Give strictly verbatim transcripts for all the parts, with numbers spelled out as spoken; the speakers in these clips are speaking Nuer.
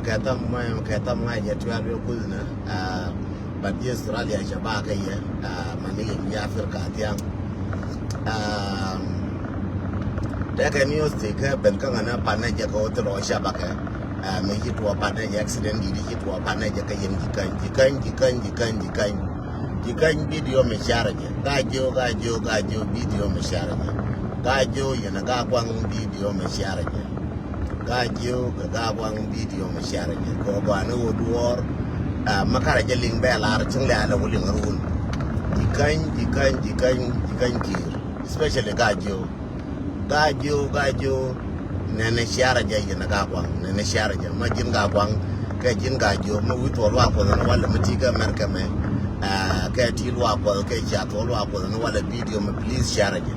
Kɛ tham mɛ kɛ tham ŋa̱c jɛ tuɛɛr wi̱i̱ kuth ni. But ji̱ Australia cɛ ba kɛ yɛ. Mani yɛ wi̱i̱ Africa thiaŋ. Tekɛ news ti kɛ ben kä ŋänä panɛ jɛ kɛ wä thil ɔ cabakɛ. Mɛ ci tuɔ panɛ jɛ accident di ci tuɔ panɛ jɛ kɛ yɛn ji̱ käny ji̱ käny ji̱ käny ji̱ käny ji̱ käny. Ji̱ käny video mɛ carɛ jɛ. Gaa jiö gaa jiö gaa jiö video mɛ carɛ jɛ. Gaa jiö yɛn a gaa kuaŋ video mɛ carɛ jɛ. Gaa jiö kɛ gaa kuaŋ video mɛ carɛ jɛ kɛ ɔ gɔaa ni ɣöö duɔɔr. Mɛ karɛ jɛ liŋ bɛ lar cieŋ lɛ alɛ wä liŋ run. Ji̱ käny ji̱ käny ji̱ käny ji̱ käny kiir. Especially gaa jiö. Gaa jiö gaa jiö. Nɛnɛ ciarɛ jɛ yɛn gaa kuaŋ nɛnɛ ciarɛ jɛ ma ji̱n gaa kuaŋ. Kɛ ji̱n gaa jiö ma wi̱i̱ thuɔl wa kuɔth ni walɛ mi ti kɛ mɛr kɛ mɛ. Kɛ ti luak kuɔth kɛ cia thuɔl wa kuɔth ni walɛ video mi please ciarɛ jɛ.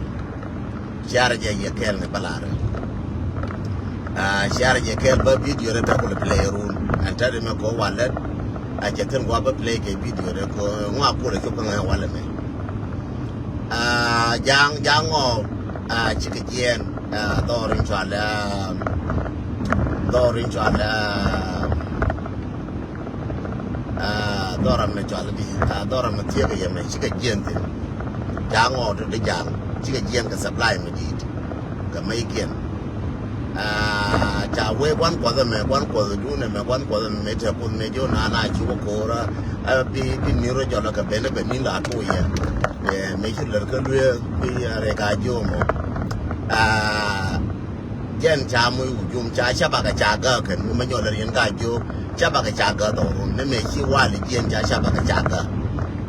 Ciarɛ jɛ yɛ kɛɛl ni bä lar. Ciarɛ jɛ kɛɛl bä video rɛ bɛ kulɛ play run. Ɛn tɛt mɛ kɔ walɛ. A cɛ thin gua bä play kɛ video rɛ kɔ ŋua kulɛ cop kä ŋɛ walɛ mɛ. Ja̱a̱ŋ ja̱a̱ŋ ɔ cikɛ jiɛɛn. Dhɔr in cual dhɔr in cual dhɔr amɛ cual di dhɔr amɛ thiek yɛ mɛ cikɛ jiɛɛn thin. Ja̱a̱ŋ ɔ ti di ja̱a̱ŋ cikɛ jiɛɛn kɛ supply mɛ di̱i̱t kɛ mɛ ikiɛn. Ca wee guan kuɔth ɛmɛ guan kuɔth dun ɛmɛ guan kuɔth ɛmɛ mɛ tɛ kuoth mɛ jiɔ naan a ci wä ko̱o̱r. Bi bi ni̱n rɔ jɔlɔ kɛ ben ɛ ben ni̱n la tuɔ yɛ. Mɛ ci lär kä luee bi rɛy gaa jiö mɔ. Jɛn ca moc wujum ca cabakɛ ca gä kɛn mi mɛ nyɔl riɛn gaa jiö. Cabakɛ ca gä dhɔrun ni mɛ ci wali jiɛn ca cabakɛ ca gä.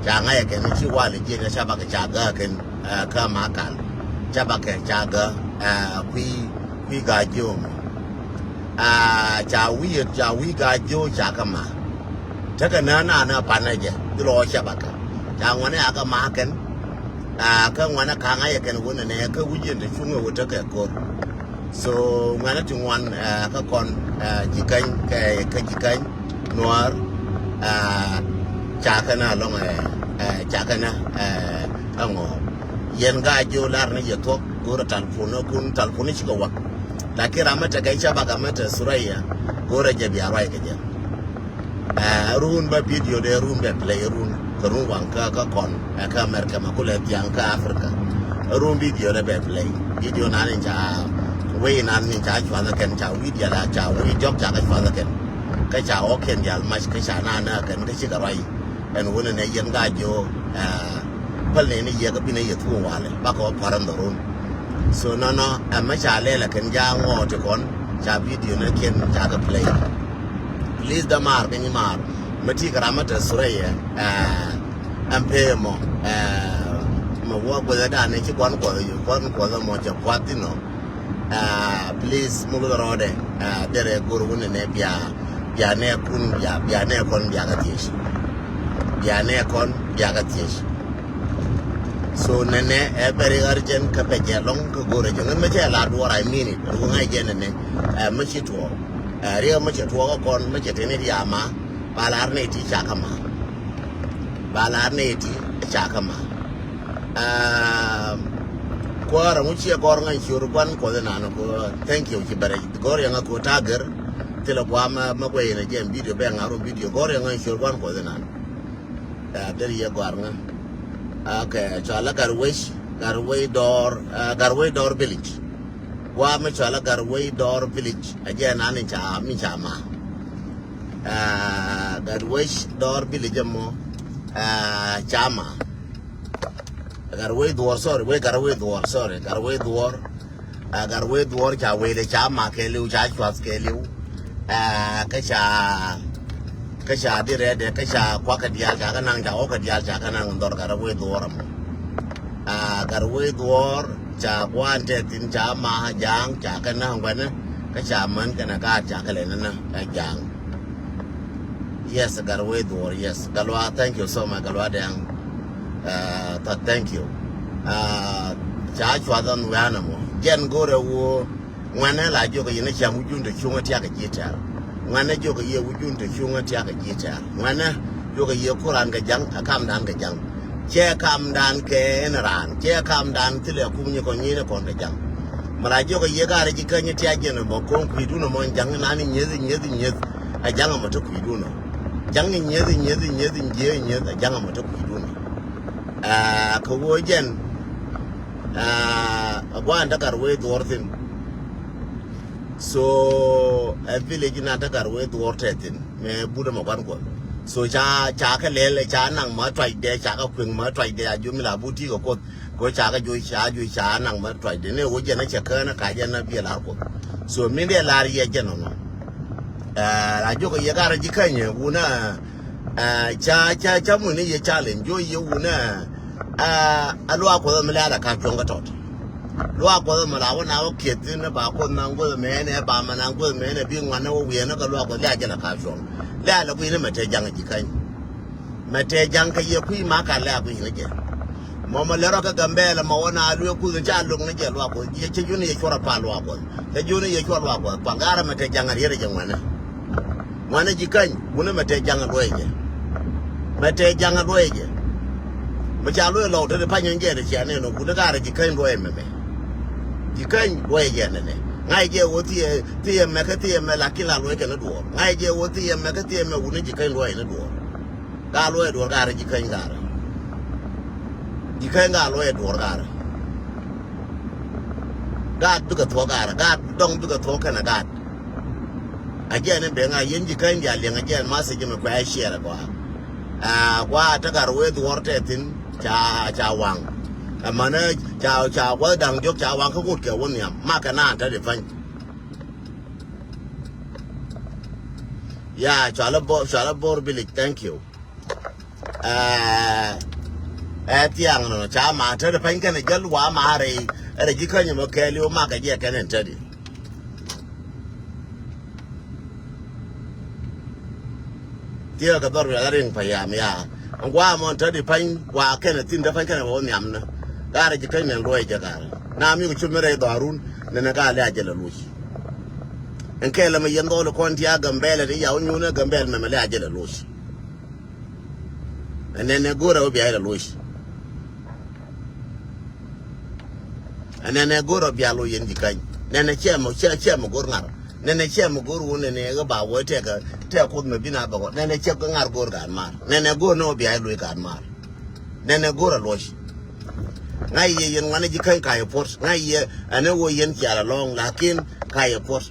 Ca ŋa̱cɛ kɛn mi ci wali jiɛn ca cabakɛ ca gä kɛn. Kä makal cabakɛ ca gä kui̱ kui̱ gaa jiö mɔ. Ca wi̱i̱ ca wi̱i̱ gaa jiö ca kä ma. Tekɛ nä na na panɛ jɛ dhilɔ cabakɛ ca ŋuanɛ a kä ma kɛn. Kä ŋuanɛ kaŋä yɛ kɛn wunɛ nɛ kä wi̱c yɛn te cuŋɛ wä tekɛ ko̱r. So ŋuanɛ ti ŋuan kä kɔn ji̱ käny kɛ kä ji̱ käny nuäär. Ca kɛn a lɔŋ ca kɛn a ɛŋɔ. Yɛn gaa jiö lar ni yɛ thuɔ̱k go̱rɛ talpun kun talpun cikɛ wak. Lakin ram mi tekɛ cabakɛ mi te Suraya go̱rɛ jɛ bia ruac kɛ jɛ. Run bä video de run bɛ play run kɛ run waŋ kä kä kɔn ɛ kä America ma kulɛ thiaŋ kä Africa. Run video de bɛ play video nan in ca wei nan in ca cuath kɛn ca wi̱i̱ dial a ca wei jɔk ca kä cuath kɛn. Kä ca ɣɔk kɛn dial mac kä ca na na kɛn kä cikɛ ruac. Ɛn wunɛ nɛ yɛn gaa jiö. Päl nɛy ni yiɛk kä bi nɛ yɛ thuɔ̱k walɛ bakɔ pa̱r ɛn dhɔrun. So nɔnɔ ɛmɛ ca lɛl ɛ kɛn ja̱a̱ŋ ŋɔɔt ti kɔn ca video ni kiɛn ca kɛ play. Please dämaar kä nyimaar mi ti kɛ ram mi te Suraya. Ɛn pee mɔ mɛ wä guɛthɛ dan ni ci guan kuɔth guan kuɔth mɔ cɛ kuath thin ɔ. Please mi luth rɔɔdɛ derɛ go̱r wun nɛ bia bia nɛ kun bia bia nɛ kɔn bia ka thiec. Bia nɛ kɔn bia ka thiec. So nɛnɛ ɛ very urgent kä bɛ jɛ lɔŋ kä go̱rɛ jɛ ŋän mɛ cɛ la duɔr I mean it. Ru ŋa̱c jɛ nɛnɛ ɛ mɛ ci tuɔɔk ɛ riɛ mɛ cɛ tuɔɔk kä kɔn mɛ cɛ teni ri ama. Ba lar nɛ ti ca kä ma. Ba lar nɛ ti ca kä ma. Kuäär ɛŋu ciɛ gɔr ŋa̱c ciöt guan kuɔth inan ko thank you ci bɛrɛ gɔr yɛŋa ko ta̱a̱ gɛr. Thilɛ guam mɛ guɛ yɛn a jɛn video bɛ ŋa̱r rum video gɔr yɛŋa ciöt guan kuɔth inan. Deri yɛ gɔr ŋa. Okay, cɔal a Garwec Garwec Dɔr Garwec Dɔr village. Guam mi cɔal a Garwec Dɔr village a jɛn an in ca mi ca ma. Gat wec dɔɔr village ɛmɔ. Cama. Gat wec dhuɔr sorry wec gat wec dhuɔr sorry gat wec dhuɔr. Gat wec dhuɔr ca wec de cama kɛɛliw ca cuath kɛɛliw. Kä ca kä ca di rɛɛdɛ kä ca kuakä diaal ca kä naŋ ca ɣɔkä diaal ca kä naŋ dhɔr gat wec dhuɔr ɛmɔ. Gat wec dhuɔr. Ca guan tɛ thin ca ma jaŋ ca kɛ na ŋuɛnɛ. Kä ca män kɛnɛ gaat ca kɛ lɛ nänä ɛ jaŋ. Yes gat wec dhuɔr yes galwa thank you so much galwa dɛŋ. Tha thank you. Ca cuath an wianɛ mɔ jɛn go̱rɛ wuɔ. Ŋuɛnɛ la jiɔkɛ yɛn cam wi̱c jun te cuŋä tiakɛ ji̱ tɛr. Ŋuɛnɛ jiɔkɛ yɛ wi̱c jun te cuŋä tiakɛ ji̱ tɛr ŋuɛnɛ. Jiɔkɛ yɛ kuran kɛ jaŋ ɛ kamdan kɛ jaŋ. Cɛ kamdan kɛ ɛn raan cɛ kamdan thilɛ kum nyɛ kɔn nyinɛ kɔn kɛ jaŋ. Mɛ la jiɔkɛ yɛ garɛ ji̱ käny tiac jɛn bä ko̱ŋ kui̱dun ɛmɔ jaŋ nani nyieth nyieth nyieth. A jaŋ ɛmɔ te kui̱dun ɔ. Jaŋ in nyieth, in nyieth, in nyieth, in jiee, in nyieth, a jaŋ ɛmɔ te kui̱dun ɔ. Aa, kɛ ɣöö jɛn, aa, a gua̱a̱n te gat wee dhuɔ̱ɔ̱r thi̱n. So, ɛ village in a te gat wee dhuɔ̱ɔ̱r tɛth thi̱n. Mɛ but ɛmɔ gua̱n Kuɔth. So, ca, ca kɛ lɛl, ca naŋ ma tuacdɛ, ca kɛ kueŋ ma tuacdɛ, a ji̱ mi la but ti̱i̱ kɛ Kuoth. Kɛ ɣöö ca kɛ juɔc, ca juɔc, ca naŋ ma tuacdɛ. Ni ɣöö jɛn a cɛ kään a kac ɛn a biɛ lar Kuɔth. So, min dee lar yɛ jɛn ɔnɔ. Ɛ, la jiök yɛ gat rɔ ji̱ käny wunä, ɛ, ca, ca, ca mun ni yɛ challenge, jiök yɛ wunä, ɛ, a luaak Kuɔth mi lɛ̈ɛ̈l a ka̱p cuɔ̱ŋ kä tɔt. Luaak Kuɔth mi la wä na wä kieth thi̱n ba Kuoth na guäth mɛnɛ, ba ma na guäth mɛnɛ, bi ŋuan ni wä wiɛn ni kɛ luaak Kuɔth lɛ̈ɛ̈l jɛ la ka̱p cuɔ̱ŋ. Lɛ̈ɛ̈l a gui̱n ni mɛ te jaŋ ji̱ käny. Mɛ tɛ ja̱ŋ kä yɛ kui̱ ma ka lɛ a kui̱ ni jɛ. Mɔ mɛ lɛ rɔ kä Gambɛl mɛ wä na luee kuth ca lo̱k ni jɛ luaak Kuɔth. Yɛ cɛ jun yɛ cuɔr a pal luaak Kuɔth. Cɛ jun yɛ cuɔr luaak Kuɔth. Pal garɛ mɛ tɛ ja̱ŋ a riet jɛ ŋuɛnɛ. Ŋuɛnɛ ji̱ käny, wunɛ mɛ tɛ ja̱ŋ a luɔy jɛ. Mɛ tɛ ja̱ŋ a luɔy jɛ. Mɛ ca luɔy lɔw te di pany jɛ di cia nɛn wunɛ garɛ ji̱ käny luɔy mɛ mɛ. Ji̱ käny luɔy jɛ nɛnɛ. Ŋa̱c jɛ wä thiɛ, thiɛ mɛ kä thiɛ mɛ lakin la luɔy kɛ ni duɔɔr. Ŋa̱c jɛ wä thiɛ mɛ kä thiɛ mɛ wunɛ ji̱ käny luɔy ni duɔɔr. Gaa luɔyɛ duɔ̱ɔ̱r gaa rɛc ji̱ käny gaa rɛc. Ji̱ käny gaa luɔyɛ duɔ̱ɔ̱r gaa rɛc. Gaat bikɛ thuɔ̱k gaa rɛc. Gaat dɔ̱ŋ bikɛ thuɔ̱k kɛnɛ gaat. A jɛn in ben ŋa̱c yɛn ji̱ käny diaal liɛŋ a jɛn message mi kuɛ share gɔaa. Aa, gɔaa te gat wee dhuɔ̱ɔ̱r tɛ thi̱n ca, ca waŋ. Ɛmɛnɛ ca, ca gua̱th da̱ŋ diɔ̱k ca waŋ kä ŋot kɛ wä nhiam. Makɛ naan te di päny. Ya, cualä Bor, cualä Bor Village, thank you. Ɛ, ɛ thiaŋ nɔ, ca ma te de pany kɛn jɛl wa ma rɛy, rɛy ji̱ käny mɔ kɛɛliw ma kɛ jɛ kɛn in te di. Thiaŋ kɛ dhɔr wial a riŋ payam ya. Gua mɔn te di pany, gua kɛn a thin te pany kɛn a wä nhiam na. Garɛ ji̱ käny nɛn luɔy jɛ garɛ. Na mi ku cu mi rɛy dhɔrun, nɛn a gaa lɛ a jɛ lɛ luc. Ɛn kɛɛl ɛmɛ yɛn dhɔl kɔn ti a Gambɛl ɛ ti yaw nyuun ɛ Gambɛl mɛmɛ lɛ a jɛ lɛ loc. Ɛnɛnɛ go̱rɛ wä bia ilɛ loc. Ɛnɛnɛ go̱rɛ bia loc yɛn ji̱ käny. Nɛnɛ cɛ mɛ, cɛ, cɛ mɛ go̱r ŋa̱r. Nɛnɛ cɛ mɛ go̱r wun nɛnɛ ɣä ba wä tɛkɛ, tɛk Kuoth mɛ bi na bɛ wä. Nɛnɛ cɛ ŋa̱r go̱r gaat maar. Nɛnɛ go̱r ni wä bia iloc gaat maar. Nɛnɛ go̱rɛ loc. Ŋa̱c yɛ yɛn ŋuanɛ ji̱ käny ka yɛ puɔ̱t. Ŋa̱c yɛ ɛn ɛ wä yɛn cial ɛlɔ̱ŋ lakin ka yɛ puɔ̱t.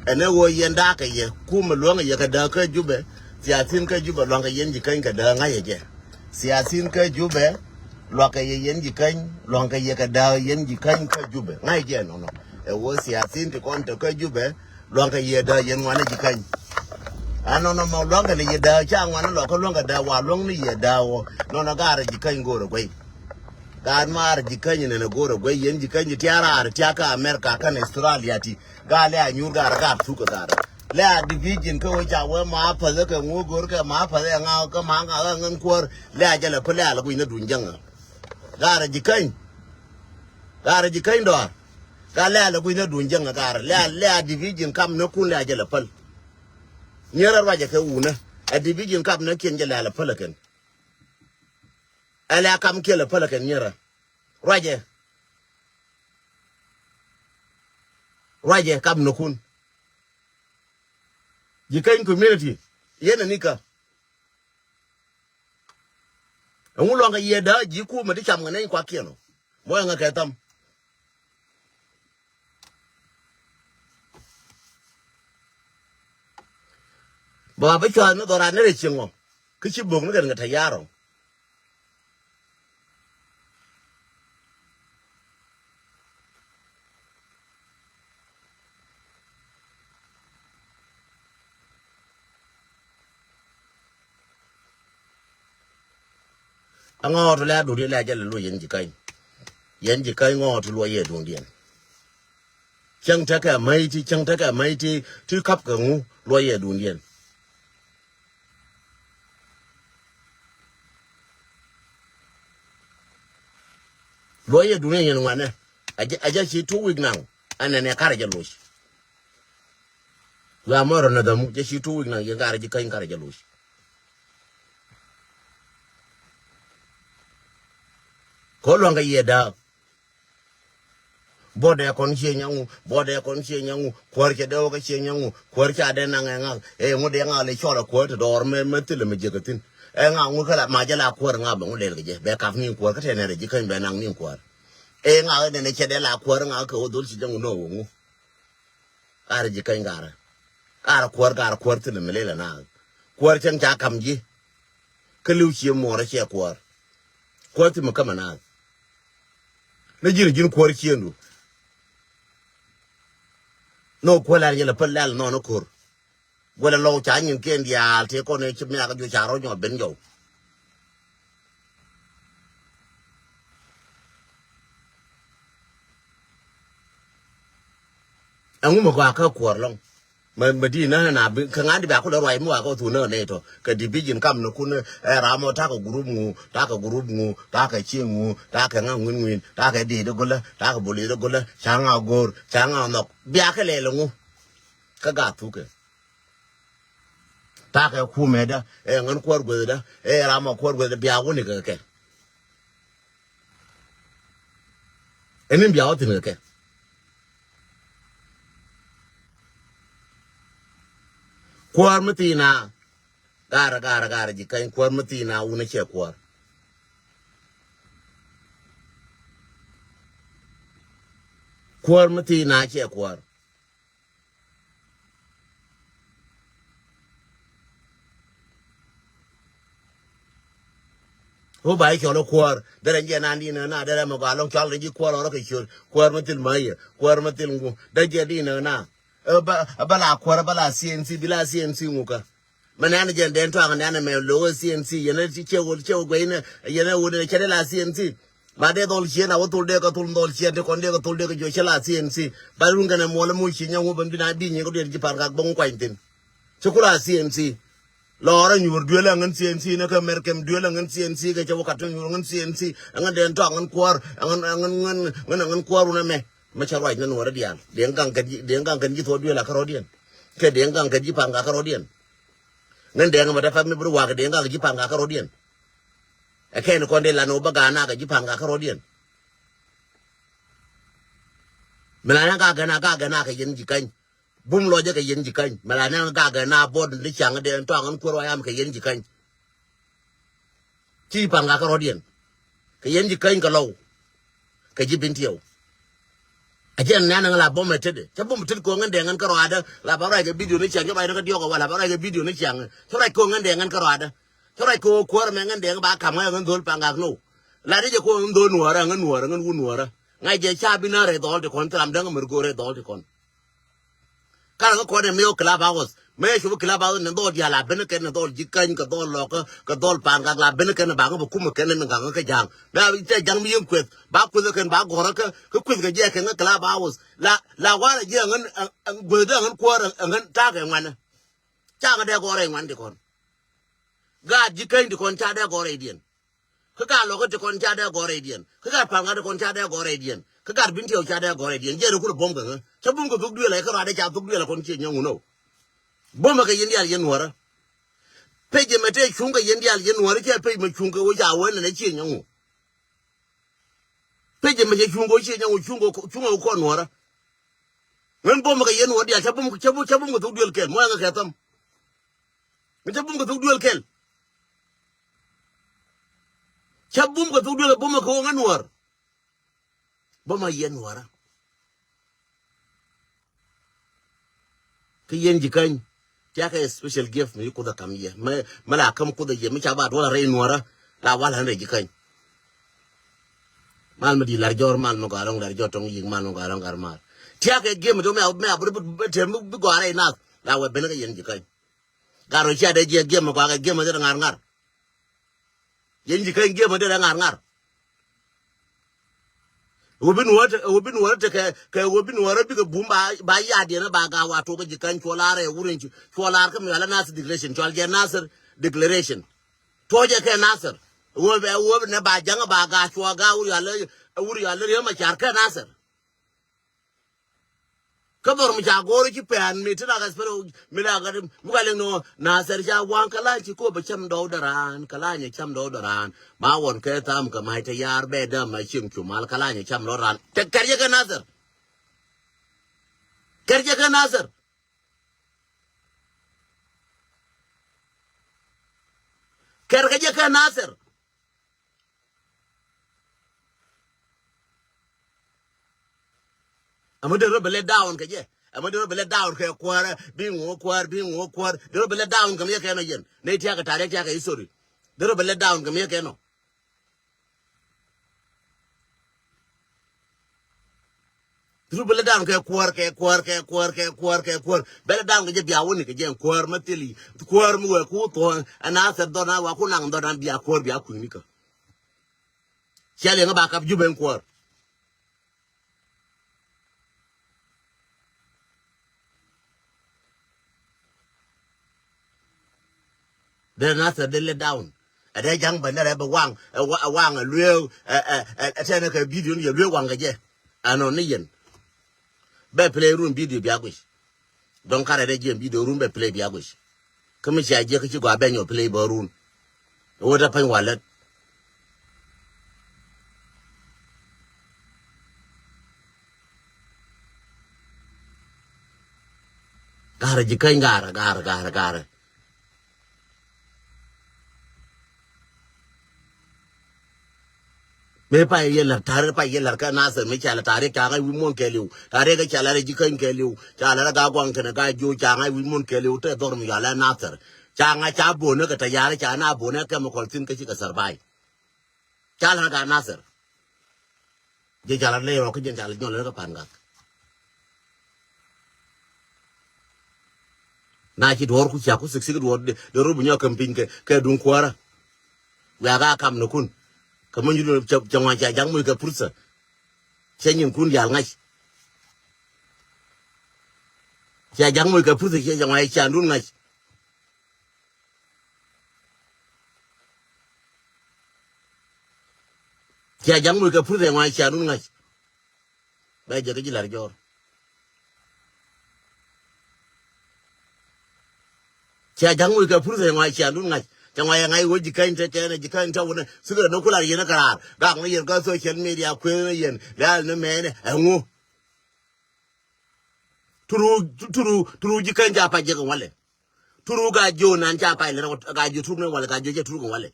Ɛn ɛ ɣöö yɛn da̱a̱kɛ yɛ kumɛ luäŋɛ yɛ kɛ dääk kä Jubɛ. Thiathin kä Jubɛ luaŋkɛ yɛn ji̱ käny kɛ dääk ŋa̱cɛ jɛ. Thiathin kä Jubɛ luaŋkɛ yɛ yɛn ji̱ käny luaŋkɛ yɛ kɛ dääk yɛn ji̱ käny kä Jubɛ ŋa̱cɛ jɛ nɔnɔ. Ɛ ɣöö thiathin ti kɔn te kä Jubɛ luaŋkɛ yɛ dääk yɛn ŋuanɛ ji̱ käny. A nɔnɔ mɔ luaŋkɛ ni yɛ dääk ca ŋuanɛ lɔkä luaŋkɛ dääk wa luaŋ ni yɛ dääk wä nɔnɔ gaarɛ ji̱ käny go̱o̱rɛ guey. Gaat maar ji̱ käny nɛnɛ go̱o̱rɛ guey yɛn ji̱ käny ti tiaar raar tiakä America kɛn Australia ti. Gaa lɛ a nyuur gaa rɛ gaa thuk kɛ gaa rɛ. Lɛ a division kä wec a wee ma päth kɛ ŋuɔ go̱r kɛ ma päth ɛ ŋa kä ma ŋa ɛ ŋän kuäär. Lɛ a jɛ lɛ päl lɛ a lɛ guic nä duny jäŋä. Gaa rɛ ji̱ käny. Gaa rɛ ji̱ käny dɔaar. Gaa lɛ a lɛ guic nä duny jäŋä gaa rɛ. Lɛ a, lɛ a division kam nä kun lɛ a jɛ lɛ päl. Nyierä ruacɛ kɛ wunä. A division kam nä kiɛn jɛ lɛ a lɛ päl ɛ kɛn. Ɛ lɛ a kam kiɛ lɛ päl ɛ kɛn nyierä. Ruacɛ. Ruacɛ kap nökun. Ji̱ käny community. Yɛn ɛ nikä. Ɛŋu luaŋkɛ yiëë dääk ji̱ kumɛ ti cam kɛ nɛny kuakiɛn ɔ. Mɔ ɛŋɛ kɛ tham. Ba ba bi cua̱th ni dhɔran ni rɛy cieŋ ɔ. Kä ci bök ni kɛn kɛ te ya̱r ɔ. Aŋɔɔt lɛ a duŋdiɛn lɛ a jɛ lɛ luɔc yɛn ji̱ käny. Yɛn ji̱ käny ŋɔɔt luɔc yɛ duŋdiɛn. Cäŋ tekɛ mäc ti, cäŋ tekɛ mäc ti, ti kap kɛ ŋu luɔc yɛ duŋdiɛn. Luɔc yɛ duŋdiɛn yɛn ŋuanɛ. A jɛ, a jɛ ci two week naŋ. Ɛn nɛnɛ karɛ jɛ loc. Gua mɔrɔ na dhamu jɛ ci two week naŋ yɛn karɛ ji̱ käny karɛ jɛ loc. Kɔ luaŋ kɛ yiëë dääk. Buɔdɛ kɔn cie nyaŋu, buɔdɛ kɔn cie nyaŋu, kuäär cɛ dee wä kä cie nyaŋu, kuäär ca dee naŋ ɛ ŋak, ɛ ŋu dee ŋak lɛ cɔl a kuäär ti dɔɔr mɛ, mɛ thilɛ mɛ jiäkä thi̱n. Ɛ ŋak ŋu kä la, ma jɛ la kuäär ŋak bɛ ŋu lɛl kɛ jɛ, bɛ kap ni̱n kuäär, kä tɛn ɛ rɛ ji̱ käny bɛ naŋ ni̱n kuäär. Ɛ ŋak ɛ nɛn ɛ cɛ dee la kuäär ŋak kɛ wä dhol ci jɛ ŋu nɔ wä ŋu. Karɛ ji̱ käny karɛ. Karɛ kuäär, karɛ kuäär thilɛ mɛ lɛl ɛ naak. Kuäär cäŋ ca kam ji̱. Kä li̱w cie muɔɔr ɛ cɛ kuäär. Kuäär thimɛ kämɛ naak. Ni ji̱n ji̱n kuäär ciëndu. Nhök kuäär lɛl yɛlɛ päl lɛl nhɔn ni ko̱r. Guɛlɛ lɔw ca nyin kiɛn diaal tëë kɔn ëë ci miak juɔc ca rɔ nyɔk ben jɔw. Ɛŋu mi gɔaa kä kuäär lɔŋ. Mɛ, mɛ di na, na bi, kɛ ŋa̱n di bia kulɛ ruac mi wa kɛ thun nä nɛ tɔ. Kɛ division kam ni kun, ɛ, ram ɔ takɛ group ŋu, takɛ group ŋu, takɛ cieŋ ŋu, takɛ ŋa ŋuin ŋuin, takɛ di di gulä, takɛ boli di gulä, ca ŋa go̱o̱r, ca ŋa nhɔk. Bia kɛ lɛl ŋu. Kä ga thukɛ. Takɛ kumɛ da, ɛ, ŋän kuäär gueth da, ɛ, ram ɔ kuäär gueth da, bia wuni kɛ kɛ. Ɛn in bia wä thin kɛ kɛ. Kuäär mi thina. Gar, gar, gar ji̱ käny, kuäär mi thina wun a cɛ kuäär. Kuäär mi thina cɛ kuäär. Hu ba i̱ cɔl i̱ kuäär derɛ jiɛ nan di nä na derɛ mɛ gɔaa lɔŋ cɔl ni ji̱ kuäär ɔrɔ kɛ ciöt kuäär mi thil mä yɛ kuäär mi thil ŋu derɛ jiɛ di nä na. Ɛ ba, ɛ ba la kuäär, ɛ ba la C N C, bi la C N C ŋu kä. Mɛ nɛn jɛn den tɔaŋ nɛn mɛ lo̱k ɛ C N C yɛn ɛ ci cɛ wol cɛ wol guɛy nɛ yɛn ɛ wol nɛ cɛ de la C N C. Ma dee dhɔl ciɛn a wä thol dee kä thol dhɔl ciɛn ti kɔn dee kä thol dee kä jiɔ cɛ la C N C. Ba run kɛn ɛ muɔl ɛ muc ci nyɛ ŋu ben bi na di nyɛ kä duel ji̱ pan kak bäŋ kuany thin. Ci ku la C N C. Lɔɔr anyuur duel aŋän C N C ni kä Mɛrkɛm duel aŋän C N C kɛ cɛ wä kat anyuur aŋän C N C aŋän den tɔ aŋän kuäär aŋän aŋän aŋän aŋän aŋän kuäär wun ɛmɛ. Mɛ cɛ ruac ni nuɔrä diaal diɛŋ gaŋ kɛn ji̱ diɛŋ gaŋ kɛn ji̱ thuɔɔk duel akä rɔ̱diɛn. Kɛ diɛŋ gaŋ kɛn ji̱ paŋ kakä rɔ̱diɛn. Ŋän dɛŋ mɛ dee pɛth mi bi ri wakä diɛŋ gaŋ kɛ ji̱ paŋ kakä rɔ̱diɛn. Ɛ kɛn kɔn dee lan wä bä ga̱a̱ nakä ji̱ paŋ kakä rɔ̱diɛn. Mɛ la nɛ ga̱a̱ gɛn a ga̱a̱ gɛn a kɛ yɛn ji̱ käny. Bum lɔcɛ kɛ yɛn ji̱ käny mɛ la nɛ gak ɛ na buɔt ni caŋ dee tɔaŋ ɛn kuäär wa yam kɛ yɛn ji̱ käny. Ci paŋ ka kärɔ̱diɛn kɛ yɛn ji̱ käny kɛ lɔw. Kɛ ji̱ bin tiɛw. A jɛn nɛn ɛŋ la bom ɛ tetdɛ cä bom tet ko̱ŋ ɛn dɛŋ ɛn kärɔadä la ba ruac kɛ bidio ni ciaŋ cä ruac ni kä diɔk ɛ wal la ba ruac kɛ bidio ni ciaŋ cä ruac ko̱ŋ ɛn dɛŋ ɛn kärɔadä. Cä ruac ko̱ kuäär ɛmɛ ɛŋ dɛŋ ba kam ŋa̱c ɛŋ dhol paŋ gak now. La dee jɛ ko̱ŋ ɛŋ dhol nuɔ̱ɔ̱rä ɛŋ nuɔ̱ɔ̱rä ɛŋ wun nuɔ̱ɔ̱rä. Ŋa̱c jɛ ca bi na rɛy dhɔl ti kɔn thil ram däŋ ɛmɛ rɛ go̱o̱r rɛy dhɔl ti kɔn. Karɛ kä kɔn ɛ mi wä Clubhouse. Mëë cop Clubhouse ni dhɔl diaal la ben kɛn ni dhɔl ji̱ käny kɛ dhɔl lɔkä kɛ dhɔl pa̱a̱n gak la ben kɛn ba ŋä bɛ kumɛ kɛn ni gaŋ kä ja̱a̱ŋ. Mëë a cɛ ja̱ŋ mi yien kueth ba kueth kɛn ba gɔrä kä kä kueth kɛ jiɛ kɛn kä Clubhouse. La la warɛ jiɛ ŋän gueth dee ŋän kuäär ŋän ta̱a̱ kɛ ŋuanɛ. Ca ŋä dee gɔrɛ ŋuan ti kɔn. Gaat ji̱ käny ti kɔn ca dee gɔrɛ idiɛn. Kä gat lɔkä ti kɔn ca dee gɔrɛ idiɛn. Kä gat pa̱a̱n gat ti kɔn ca dee gɔrɛ idiɛn. Kä gat bin tiɛw ca dee gɔrɛ idiɛn. Jiɛn rɛ kulɛ buɔ̱m kɛ ŋä. Cä bum kɛ thuk duël ɛ kä ruadɛ ca thuk duël ɛ kɔn ciɛ nyɔŋ wun ɔ. Buɔ̱mɛ kɛ yɛn diaal yɛn nuɔ̱ɔ̱rä. Pec ɛmɛ tëë cuŋ kɛ yɛn diaal yɛn nuɔ̱ɔ̱rä cɛ pec mɛ cuŋ kɛ wä ca wä nɛnɛ ciɛ nyɔŋ wun. Pec ɛmɛ cɛ cuŋ kɛ wä ciɛ nyɔŋ wun cuŋ kɛ wä kɔn nuɔ̱ɔ̱rä. Ŋän buɔ̱mɛ kɛ yɛn nuɔ̱ɔ̱rä diaal cä bum cä bum cä bum kɛ thuk duël kɛl muɔ̱ɔ̱ŋ kɛ thäm. Mi cä bum kɛ thuk duël kɛl. Cä bum kɛ thuk duël kɛ bum kɛ wä ŋä nuɔ̱ɔ̱r. Bum a yɛn nuɔ̱ɔ̱rä. Kä yɛn ji̱ käny. Tiakɛ special gift mi kuth a kam yɛ. Mɛ mɛ la kam kuth a yɛ mi ca ba duɔl a rɛy nuɔ̱ɔ̱rä. La wal a rɛy ji̱ käny. Mal mi di lar jɔr mal mi gɔaa lɔŋ lar jɔr tɔŋ yik mal mi gɔaa lɔŋ gar mal. Tiakɛ gift mi tɔŋ mi a mi a bi bi bi tɛm bi gɔaa rɛy nath. La wɛ ben kä yɛn ji̱ käny. Gat rɔ cia dee jiɛ giɛm mi gɔaa kɛ giɛm mi dee ŋa̱r ŋa̱r. Yɛn ji̱ käny giɛm mi dee ŋa̱r ŋa̱r. Wä bi nuɔ̱ɔ̱r te wä bi nuɔ̱ɔ̱r te kɛ kɛ wä bi nuɔ̱ɔ̱r bikɛ bum ba ba ya̱a̱ diɛn ba ga̱a̱ wa tuɔk ji̱ käny cuɔ la̱r ɛ wurɛ cuɔ la̱r kä mi ala Nasir declaration cual jɛ Nasir declaration. Tuɔɔcɛ kɛ Nasir wä bɛ wä nɛ ba ja̱ŋ ba ga̱a̱ cuɔ ga̱a̱ wur yal wur yal riäm a car kɛ Nasir. Kä dhɔr mi ca go̱o̱r ci pɛn mi ti rak ɛspɛl mi la gat mi ka liŋ nɔ Nasir ca waŋ kä la̱ny ci kop ɛ cam dɔw dɛ raan kä la̱ny ɛ cam dɔw dɛ raan ma wɔn kɛ tham kä mac te yar bɛ dam ma cieŋ cu mal kä la̱ny ɛ cam dɔw raan te kɛr yɛ kɛ Nasir. Kɛr jɛ kɛ Nasir. Kɛr kɛ jɛ kɛ Nasir. Ɛmɛ dee rɔ bɛ let down kɛ jɛ. Ɛmɛ dee rɔ bɛ let down kɛ kuäärä, bi ŋuɔ kuäär, bi ŋuɔ kuäär. Dee rɔ bɛ let down kɛ mi jɛ kɛ nɔ yɛn. Nɛ tiakɛ tarik tiakɛ history. Dee rɔ bɛ let down kɛ mi jɛ kɛ nɔ. Dee rɔ bɛ let down kɛ kuäär, kɛ kuäär, kɛ kuäär, kɛ kuäär, kɛ kuäär. Bɛ let down kɛ jɛ bia wä ni kɛ jɛ kuäär ma thili. Kuäär mi wee ku thuɔ̱ɔ̱ŋ. Ɛn a thɛr dhɔn a wa ku naŋ dhɔn a bia kuäär bia kui̱ ni kä. Cia liɛŋä ba kap Jubɛ in kuäär. Dee Nasir dee let down. Ɛ dee ja̱ŋ bä nɛrɛ bɛ waŋ, ɛ wa-, ɛ waŋ, ɛ lueek, ɛ, ɛ, ɛ, ɛ tɛnɛ kɛ video ni yɛ lueek waŋ kɛ jɛ. Ɛnɔ ni yɛn. Bɛ play run video bia guic. Dɔ̱ŋ karɛ dee jiɛn video run bɛ play bia guic. Kä mi cia jiɛk kä ci gɔaa bɛ nyɔ play bä run. Ɛ wä dee pany walät. Ga̱rä ji̱ käny ga̱rä, ga̱rä, ga̱rä, ga̱rä. Mëë pay yɛ la̱r, ta̱rɛ pay yɛ la̱r kä Nasir, mëë ca la̱r ta̱rɛ ca ŋa̱c wi̱i̱ muɔ̱ɔ̱n kɛɛliw. Ta̱rɛ kä ca la̱r ji̱ käny kɛɛliw. Ca la̱r kä Ga̱a̱c Gua̱a̱ŋ kɛnɛ Ga̱a̱c Jo̱o̱c, ca ŋa̱c wi̱i̱ muɔ̱ɔ̱n kɛɛliw. Te dhɔr mi yɔal ɛ Nasir. Ca ŋa̱c ca bo̱o̱nä kɛ tɛ̈yari, ca na bo̱o̱nä kɛmikɔl thi̱n kä cikɛ survive. Ca la̱r kä Nasir. Jɛ ca la̱r lɛ rɔ kä jɛn ca la̱r nyɔl lɛ kä Pan Gak. Na ci duɔ̱ɔ̱r ku cia ku sik sik duɔ̱ɔ̱r de, de rɔ bi nyɔk käm piny kɛ, kɛ duŋ kuäärä. Wiaa ka kam ni kun. Kɛ mi nyudu cɛ, cɛ ŋuan cia ja̱ŋ moc kɛ pursa. Cɛ nyin kun diaal ŋa̱c. Cia ja̱ŋ moc kɛ pursa, cɛ, cɛ ŋuan cia dun ŋa̱c. Cia ja̱ŋ moc kɛ pursa, cɛ ŋuan cia dun ŋa̱c. Bɛ jɛ kä ji̱ la̱r jɔɔr. Cia ja̱ŋ moc kɛ pursa, cɛ ŋuan cia dun ŋa̱c. Cɛ ŋuan yɛ ŋa̱c wä ji̱ käny te kɛn, ji̱ käny te wunɛ. Thikɛ ni kula yɛn kä raar. Gak ni yɛn kä social media kuëth ni yɛn. Lɛl ni mɛnɛ. Ɛŋu. Turu, turu, turu ji̱ käny ca pay jɛ kɛ walɛ. Turu Ga̱a̱c Jo̱o̱c nan ca pay lɛ, Ga̱a̱c Jo̱o̱c turuk ni walɛ, Ga̱a̱c Jo̱o̱c cɛ turuk ni walɛ.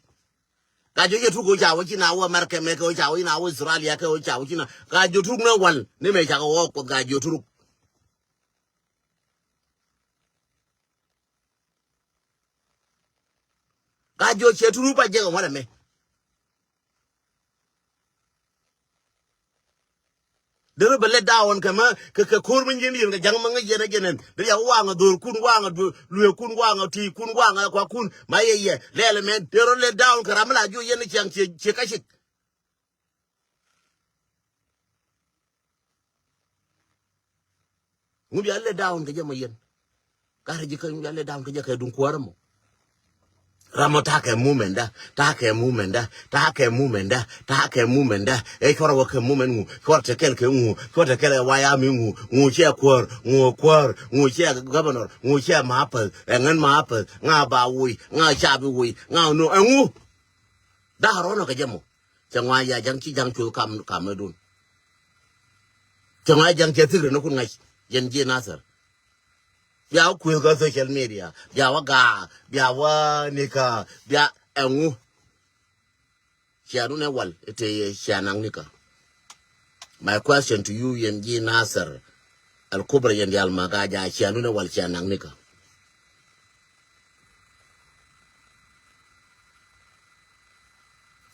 Ga̱a̱c Jo̱o̱c cɛ turuk ca wä ci na wä America mɛ kɛ wä ca wä ci na wä Australia kɛ wä ca wä ci na. Ga̱a̱c Jo̱o̱c turuk ni wal ni mɛ ca kɛ wä Kuoth Ga̱a̱c Jo̱o̱c turuk. Ga̱a̱c Jo̱o̱c cɛ turuk pay jɛ kɛ walɛ mɛ. Dee rɔ bɛ let down kɛ mä, kɛ, kɛ ko̱r mi nyin yɛn kɛ ja̱ŋ ma ŋäc yɛn ɛ jɛn ɛn. Dee ya waŋ ɛ dho̱rkun, waŋ ɛ lueekun, waŋ ɛ ti̱i̱kun, waŋ ɛ kuakun. Ma yɛ yɛ lɛl ɛmɛn. Dee rɔ let down kɛ ram mi la jiök yɛn ni ciaŋ cie, cie ka cik. Ŋu bia let down kɛ jɛ mɔ yɛn. Karɛ ji̱ kä ŋu bia let down kɛ jɛ kɛ duŋ kuäärä mɔ. Ram mɔ ta̱a̱ kɛ movement da, ta̱a̱ kɛ movement da, ta̱a̱ kɛ movement da, ta̱a̱ kɛ movement da. Ɛ cuɔrɛ wä kɛ movement ŋu, cuɔrɛ te kɛl kɛ ŋu, cuɔrɛ te kɛl kɛ White Army ŋu, ŋu cɛ kuäär, ŋu kuäär, ŋu cɛ governor, ŋu cɛ mapäth, ɛ ŋän mapäth, ŋa ba woc, ŋa ca bi woc, ŋa no, ɛ ŋu. Da̱a̱ rɔ̱nɔ kɛ jɛ mɔ. Cɛ ŋuan ya ja̱ŋ ci ja̱ŋ cuoth kam, kam ɛ dun. Cɛ ŋuan ya ja̱ŋ cɛ thik rɛ ni kun ŋa̱c. Yɛn ji̱ Nasir. Bia wä kuëth kä social media. Bia wä gaak. Bia wä nikä. Bia ɛŋu. Cia dun ɛ wal. Ite yɛ cia naŋ nikä. My question to you yɛn ji̱ Nasir. Al Kubra yɛn diaal ma gaak ja cia dun ɛ wal cia naŋ nikä.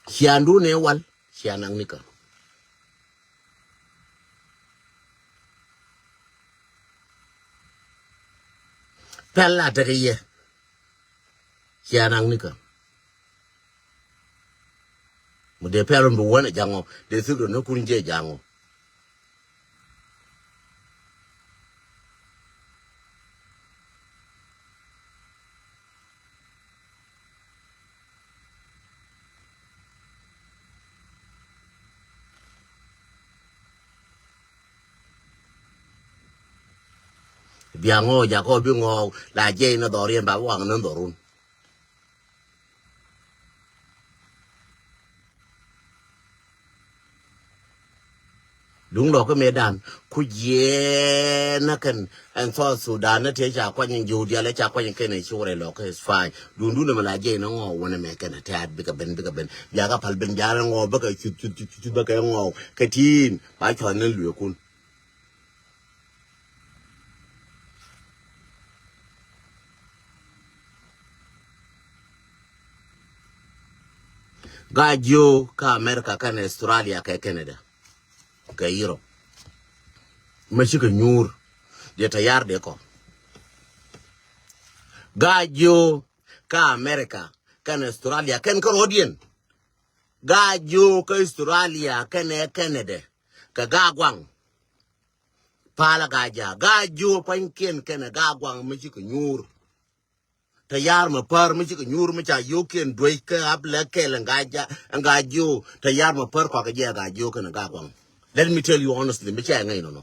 Ciandun ɛ wal, cia naŋ nikä. Pɛl a tekɛ yɛ. Cia naŋ nikä. Mi dee pɛl mi bi wän ɛ ja̱ŋɔ, dee thik rɔ ni kun jɛ ja̱ŋɔ. Bia ŋɔ jakɔ bi ŋɔ la jɛy ni dhɔriɛn ba waŋ ni dhɔrun. Duŋ lɔkä mëëdan ku jiɛɛn nä kɛn ɛn South Sudan nä tëë ca kuany in ji̱ dial ca kuany in kɛn in ci wurɛ lɔkä is fine. Duŋ duŋ ni mi la jiɛc ni ŋɔɔ wunɛ mɛ kɛn a tɛ̈t bikɛ ben bikɛ ben. Biakä pal ben biakä ŋɔɔ bikɛ cuth cuth cuth cuth bikɛ ŋɔɔ kɛ tiin ba cuath ni lueekun. Gaa jiö kä America kɛn Australia kɛ Canada kɛ Europe. Mä cikɛ nyuur diɛ tɛ yar diɛ kɔ. Gaa jiö kä America kɛn Australia kɛn kä rɔɔdiɛn. Gaa jiö kä Australia kɛn ɛ Canada kɛ gaa guaŋ. Palä gaa ja gaa jiö pa̱nykiɛn kɛn ɛ gaa guaŋ mä cikɛ nyuur. Tɛ yar mɛ pär mi cikɛ nyuur mi ca yio̱o̱kiɛn duec kä ap lɛ kɛl ɛn gaa jiö tɛ yar mɛ pär kɔakɛ jiɛ gaa jiö kɛn gaa guaŋ. Let me tell you honestly mi ca ŋäc nɔnɔ.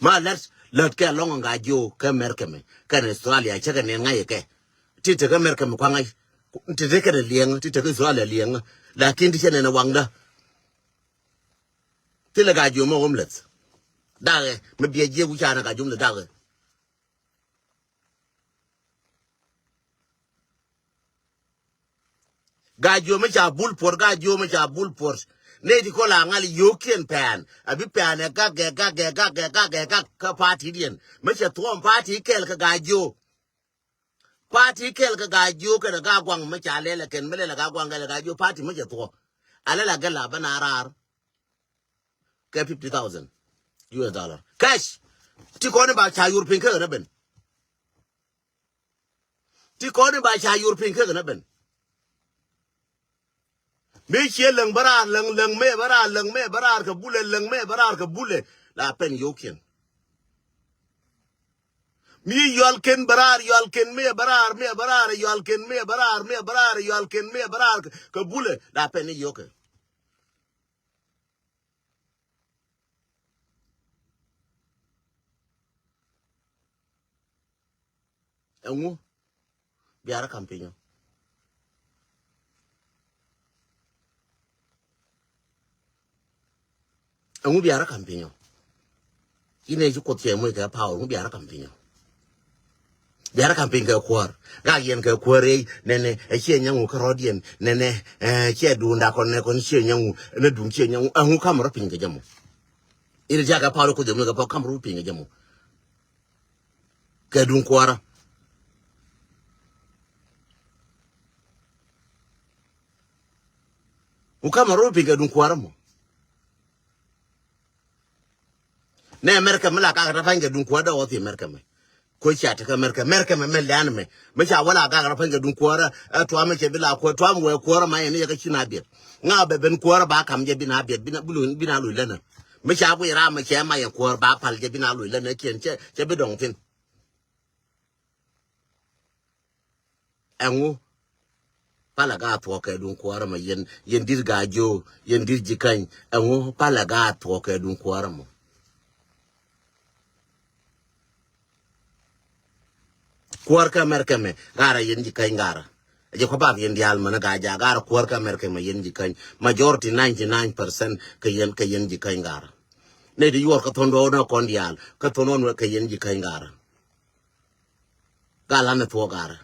Ma lät lät kɛ lɔŋ ɛn gaa jiö kɛ America mɛ kɛn Australia cɛ kɛ nɛn ŋa̱c kɛ. Ti tekɛ America mɛ kuaŋ ŋa̱c ti tekɛ nɛ liɛŋ ti tekɛ Australia liɛŋ. Lakin ti cɛ nɛn ɛ waŋdä. Thilɛ gaa jiö mɛ homeless. Dakɛ mɛ biɛ jiɛ wi̱caanɛ gaa jiö mɛ dakɛ. Gaa jiö mi ca bul puɔr gaa jiö mi ca bul puɔr. Ney ti kɔ la ŋal yio̱o̱kiɛn pɛn a bi pɛn ɛ gak gɛ gak gɛ gak gɛ gak gɛ gak kä party diɛn mi cɛ thuɔm party kɛl kɛ gaa jiö. Party kɛl kɛ gaa jiö kɛn ɛ gaa guaŋ mi ca lɛl ɛ kɛn mi lɛl ɛ gaa guaŋ kɛl ɛ gaa jiö party mi cɛ thuɔm. A lɛl a gɛl a bä na raar. Kɛ fifty thousand U S dollar cash. Ti kɔn ba ca yur piny kɛ kɛ na ben. Ti kɔn ba ca yur piny kɛ kɛ na ben. Mi ciɛ läŋ bä raar läŋ läŋ mëë bä raar läŋ mëë bä raar kɛ bulɛ läŋ mëë bä raar kɛ bulɛ. La pɛn yio̱o̱kiɛn. Mi yual ken bä raar yual ken mëë bä raar mëë bä raar yual ken mëë bä raar mëë bä raar yual ken mëë bä raar kɛ bulɛ la pɛn i̱ yio̱o̱kɛ. Ɛŋu biarä kam pinyɔ? Ɛŋu biarä kam pinyɔ? Inɛ ci Kuoth cɛ moc kɛ power, ɛŋu biarä kam pinyɔ? Biarä kam piny kɛ kuäär. Gak yɛn kɛ kuäär rɛy nɛnɛ ɛ ciɛ nyaŋu kärɔ̱diɛn nɛnɛ ɛ ciɛ duunda kɔn nɛ kɔn ciɛ nyaŋu nɛ duŋ ciɛ nyaŋu. Ɛŋu kam rɔ piny kɛ jɛ mɔ? Inɛ ci a kɛ power Kuoth cɛ moc kɛ power kam rɔ piny kɛ jɛ mɔ? Kɛ duŋ kuäärä. Ku kamɛ rot piny kɛ duŋ kuäärä mɔ. Nɛ America mi la kak rɔ pa̱ny kɛ duŋ kuäärä dee wä thi America mɛ. Ko cia tekɛ America, America mɛ mɛ lɛ̈n mɛ. Mi ca wä la kak rɔ pa̱ny kɛ duŋ kuäärä ɛ tuam mɛ cɛ bi la kuäärä tuam wɛ kuäärä ma yɛn ni yɛ kä ci na biɛt. Ŋa bɛ ben kuäärä ba kam jɛ bi na biɛt bi na bi na loc länä. Mi ca guic ram mɛ cɛ ma yɛ kuäärä ba pal jɛ bi na loc länä kiɛn cɛ cɛ bi dɔŋ thin. Ɛŋu palɛ gaa thuɔk kɛ duŋ kuɔrä mɔ yɛn yɛn dit gaa jiö yɛn dit ji̱ käny. Ɛŋu palɛ gaa thuɔk kɛ duŋ kuɔrä mɔ? Kuɔr kä America mɛ garɛ yɛn ji̱ käny garɛ. Jɛ kɔ bak yɛn diaal mɛn gaa jaak garɛ kuɔr kä America mɛ yɛn ji̱ käny majority ninety nine percent kɛ yɛn kɛ yɛn ji̱ käny garɛ. Nɛ di yuɔr kä thon duɔw nɛ kɔn diaal kä thon ɣɔn wɛ kɛ yɛn ji̱ käny garɛ. Gal anɛ thuɔk garɛ.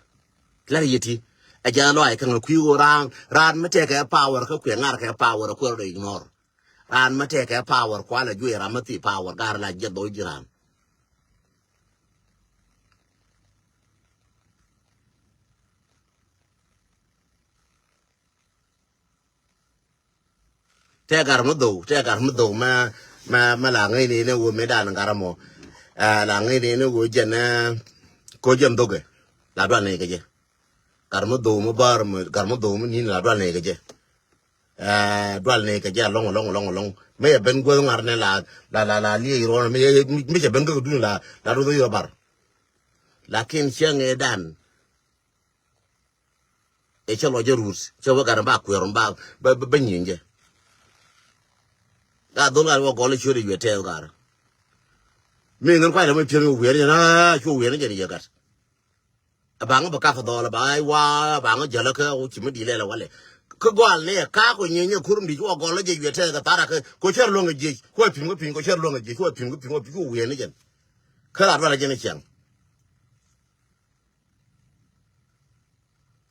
Lɛr yiti. Ɛ jɛ lɔac kä ŋɛ kui̱ ɣöö raan raan mi tɛkɛ power kä kuɛ ŋar kɛ power kuɛ rɔ ignore. Raan mi tɛkɛ power kualɛ juɛ ram mi thi power garɛ la jɛ dhɔy ji̱ raan. Tɛ gar mi dhou tɛ gar mi dhou ma ma ma la ŋäcni ni wä mi dan gar mɔ. La ŋäcni ni wä jɛn ko jɛn dhogɛ. La dual ni kɛ jɛ. Gar mi dhou mi bar mi gar mi dhou mi nin la dual ni kɛ jɛ. Dual ni kɛ jɛ alɔŋ alɔŋ alɔŋ alɔŋ. Mi yɛ ben guäth ŋar ni la la la la liɛ iruɔn mi mi cɛ ben kä dun la la duɔth iruɔ bar. Lakin cɛ ŋɛ dan. Ɛ cɛ lɔ jɛ rut cɛ wä gat ba kuɛɛr ba ba ba nyieny jɛ. Gat dhol gat wä gɔl ciöt ɛ yuɛ tɛɛth gat. Mi ŋän kuay lɛ mɛ piɛn wä wiɛɛr jɛ na cuɔ wiɛɛr jɛ ni jɛ gat. A baŋ bä kak dhɔl a ba ai wa a baŋ jäl kä wä ci mi di lɛl a walɛ. Kä gɔal ni ɛ ka̱a̱k kɔ nyieny ɛ kur mi di̱c wä gɔl lä jɛ yuɛ tɛth kɛ tharak kɛ kɔ cär luäŋ ɛ jiec kuɛ pi̱m kä pi̱ny kɔ cär luäŋ ɛ jiec kuɛ pi̱m kä pi̱ny kuɛ pi̱m kuɛ wiee ni jɛn. Kä lat rual ɛ jɛn ɛ ciaŋ.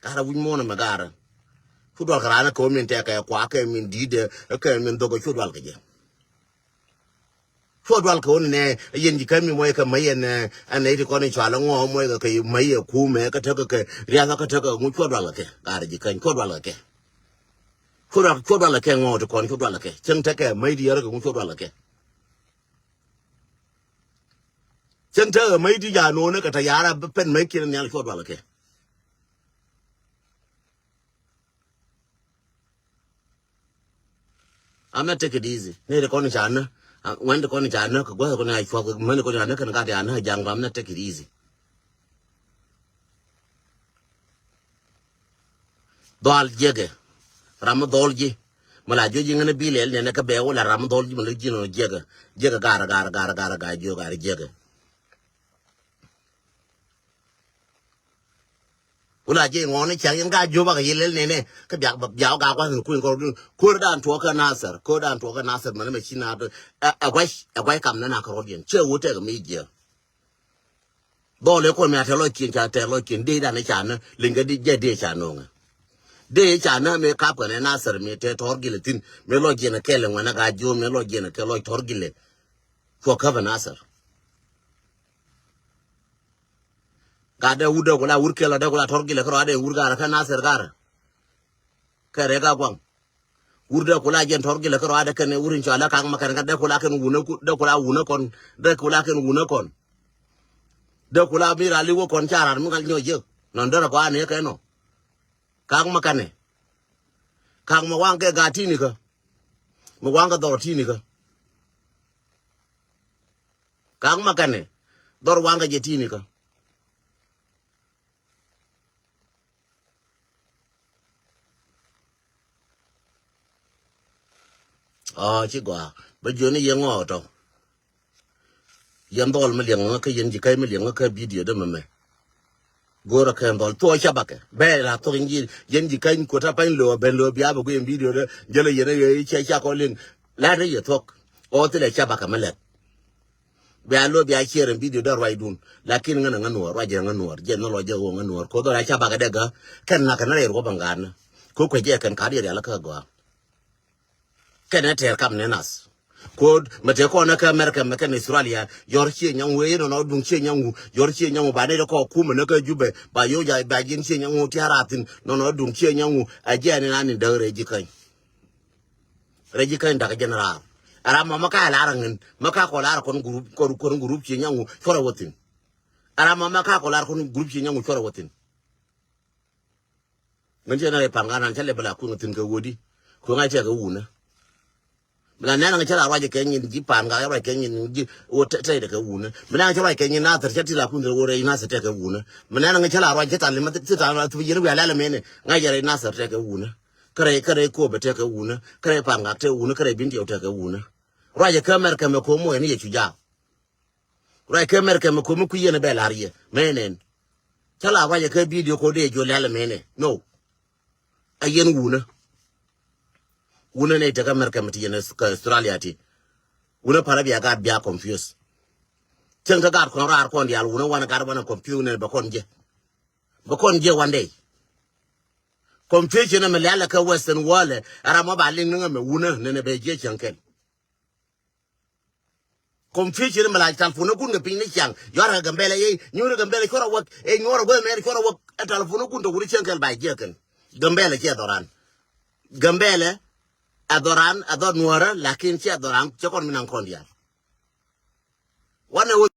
Garɛ wi̱c muɔ̱ɔ̱n ɛmɛ garɛ. Cu dual kɛ raan ɛ kɛ wä min tɛk kɛ kuak kɛ min di̱i̱t ɛ kɛ min dhok ɛ cu dual kɛ jɛ. Cuɔ dual kɛ wä ni nɛ yɛn ji̱ käny mi muɔc kɛ mäc ɛn ɛn nɛy ti kɔn in cual ŋɔ muɔc kɛ kɛ mäc ɛ kumɛ kä tekɛ kɛ riath kä tekɛ ŋu cuɔ dual kɛ kɛ. Garɛ ji̱ käny cuɔ dual kɛ kɛ. Cuɔ dual cuɔ dual kɛ kɛ ŋɔ ti kɔn cuɔ dual kɛ kɛ cäŋ tekɛ mäc di yärä kɛ ŋu cuɔ dual kɛ kɛ. Cäŋ tekɛ mäc di ja no̱o̱nä kɛ te yarä pɛn mäc kiɛn nhial cuɔ dual kɛ kɛ. I'm not take it easy. Ni de kɔn ca nä. Ŋuɛn de kɔn ca nä kɛ gua̱th kɔn ca cuɔth kɛ män de kɔn ca nä kɛn gat ya nä jaŋ, I'm not take it easy. Dhɔal jiɛkɛ. Ram mi dhɔl ji̱. Mi la jiɔ ji̱ ŋän bi lɛl nɛnɛ kä bɛ wä la ram mi dhɔl ji̱ mi la ji̱ nɔ jiɛkɛ. Jiɛkɛ gar gar gar gar gar jiɔ gar jiɛkɛ. Wula jiɛ ŋɔni cak yɛn ka joba ka yilel nene kä biak biak ka kwan kuin kor dun kor dan tuɔ ka Nasir kor dan tuɔ ka Nasir mane ma china do. A gwai a gwai kam na na kor dien che wo te mi jiɛ. Dole ko mi ate lo kin cha te lo kin de dan cha na linga di je de cha no nga. De cha na me kap ka ne Nasir me te tor gile tin me lo jiɛ na kele ngwana ga jo me lo jiɛ na ke lo tor gile. Tuɔ ka Nasir. Ka dee wut dee kula wur kelɔ dee kula tɔr gilɛ kärɔ adɛ wur garɛ kä Nasir garɛ. Kɛ rɛ ka guaŋ. Wur dee kula jɛn tɔr gilɛ kärɔ adɛ kɛn wur in cɔalɛ kaŋ ma kɛn kä dee kula kɛn wunä dee kula wunä kɔn dee kula kɛn wunä kɔn. Dee kula mi rali wä kɔn ca ran mi ŋal nyɔ jek nɔn dee rɛ kɔ anɛ kɛ nɔ. Kaŋ ma kɛnɛ. Kaŋ ma waŋ kɛ gaa tini kä. Ma waŋ kɛ dhɔr tini kä. Kaŋ ma kɛnɛ dhɔr waŋ kɛ jɛ tini kä. Ɔ ci gɔaa bä jiöni yɛ ŋɔɔtɔ. Yɛn dhɔl mi liɛŋ ŋä kä yɛn ji̱ ka̱ny mi liɛŋ ŋä kä bidio dä mɛmɛ. Go̱o̱rä kɛn dhɔl thuɔɔ cabakɛ bɛ la thuɔk yɛn ji̱ ka̱ny kuota pa̱ny lo̱o̱ ben lo̱o̱ bia bɛ guiy yɛn bidio dä jälɛ yɛn ɛ yɛ i̱ cia cia kɔn liŋ. La̱t ɛ yɛ thuɔk ɔ thilɛ cabakɛ mi lɛt. Bia lo̱o̱ bia ciɛɛr yɛn bidio dä ruacdun lakin ŋän ɛ ŋän nuɔɔr ruac ɛ ŋän nuɔɔr jiɛn ni lɔ jɛ ɣöö ŋän nuɔɔr ko̱ dhɔl a cabakɛ dɛ gä. Kɛn ŋa̱kɛ ni rɛy ruɔ̱p ɛŋa̱a̱n ni ko̱ kuec jɛ kɛn ka̱r yɛ rial kä gɔaa. Kɛnɛ tɛɛr kam nɛ nath. Ko̱o̱t mɛ tëë kɔn kä America mɛ kɛn Australia yɔr cië nyaŋ wee nɔnɔ duŋ cië nyaŋ wu yɔr cië nyaŋ wu ba nɛy dɛ kɔ kumɛ nɛ kä Jubɛ ba yoc a ba jiɛn cië nyaŋ wu tia̱a̱r a thi̱n nɔnɔ duŋ cië nyaŋ wu. A jiɛn in an in däk rɛy ji̱ käny. Rɛy ji̱ käny da̱k jɛn raar. Ɛ ram mɔ mɛ ka ɛ lar ɛ ŋän mɛ ka kɔ lar ɛ kɔn gurup kɔn gurup cië nyaŋ wu cuɔr ɛ wä thi̱n. Ɛ ram mɔ mɛ ka kɔ lar kɔn gurup cië nyaŋ wu cuɔr ɛ wä thi̱n. Ŋän cɛ na rɛy pan ŋa̱n an cä lɛ bɛ la kueŋ thi̱n kɛ wudi. Kueŋ a cɛ kɛ wunä. Mi la nɛn ŋä cä la ruac kɛ nyin ji̱ pan ŋa̱ ruac kɛ nyin ji̱ wä tɛy tɛy kɛ wunä. Mi nɛn ŋä cä ruac kɛ nyin Nathir cä ti la kun thir wä rɛy Nathir tɛ kɛ wunä. Mi nɛn ŋä cä la ruac cä thal ma thir thal ma thir yɛn wi̱i̱ a lɛl mɛnɛ ŋa̱ yɛ rɛy Nathir tɛ kɛ wunä. Kä rɛy kä rɛy Kobɛ tɛ kɛ wunä. Kä rɛy pan ŋa̱ tɛ wunä. Kä rɛy Bindiɛw tɛ kɛ wunä. Ruac kɛ Mɛrkɛ mɛ ko̱m mɔ ɛn yɛ cu jaak. Ruac kɛ Mɛrkɛ mɛ ko̱mi kui̱ yɛn ɛ bɛ la̱r yɛ mɛ nɛn. Cä la ruac kɛ bidio ko̱ dee jiɔ lɛl mɛ nɛ no. A yɛn wunä. Wunä nɛ tekɛ Mɛrkɛ mɛ ti yɛn kä Australia ti. Wunä parä bia gaat bia confuse. Cieŋ kä gaat kɔn raar kɔn diaal wunä wanɛ gaat wanɛ confuse nɛn bɛ kɔn jɛ. Bɛ kɔn jɛ one day. Confusion ɛmɛ lɛl kɛ Western world ɛ ram mɔ ba liŋ ni ŋä mɛ wunä nɛn ɛ bɛ jiɛ cieŋ kɛn. Confusion mi la telephone kun kɛ piny ni ciaŋ. Yɔr kɛ Gambɛlɛ yei nyuur Gambɛlɛ cuɔr a wäk. Ɛ nyuɔr a wäk mɛn cuɔr a wäk. Ɛ telephone kun tɔ wuri cieŋ kɛl ba jiɛ kɛn. Gambɛlɛ ciɛ dhɔran. Gambɛlɛ ɛ dhɔran ɛ dhɔr nuɔrä lakin ciɛ dhɔran ciɛ kɔn mi naŋ kɔn diaal. Wanɛ wä